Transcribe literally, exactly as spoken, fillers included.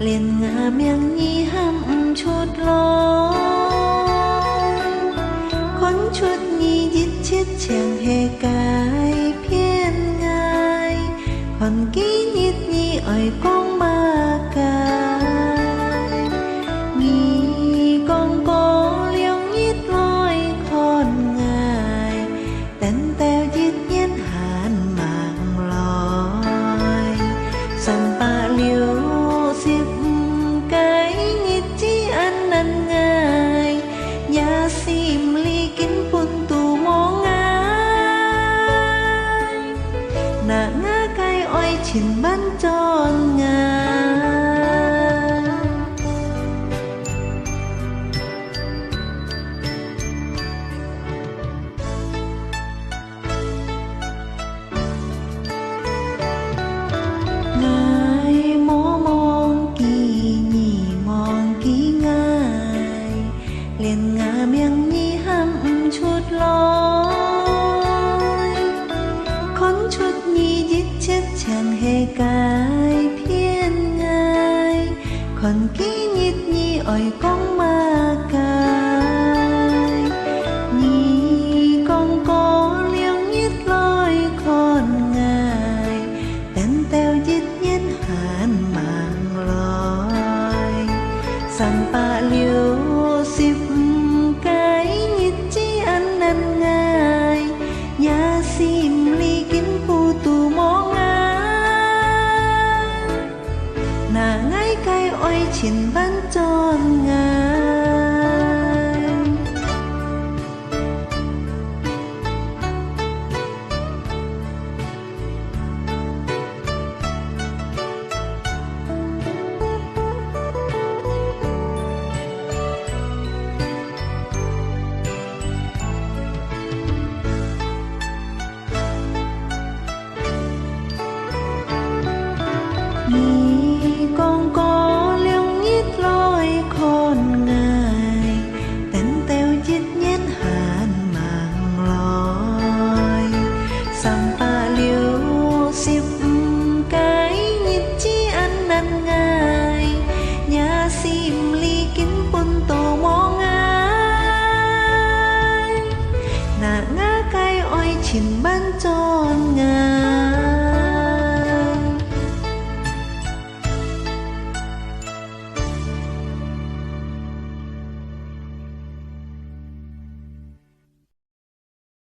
連吾名你喊毋出來，看出你一切淨係改變𠊎，看今日你愛講麼个？你講過兩日來看𠊎， 等到一年還吂來，三百六十五個日子恁難挨，若心裡根本都無𠊎，若𠊎个愛情還轉𠊎。 𠊎無忘記你忘記𠊎，連吾名你喊毋出來，看出你一切淨係改變𠊎，看今日你愛講麼个？你講過兩日來看𠊎， 等到一年還吂來，三百六十五個日子恁難挨，若心裡根本都無𠊎，若𠊎个愛情還轉𠊎。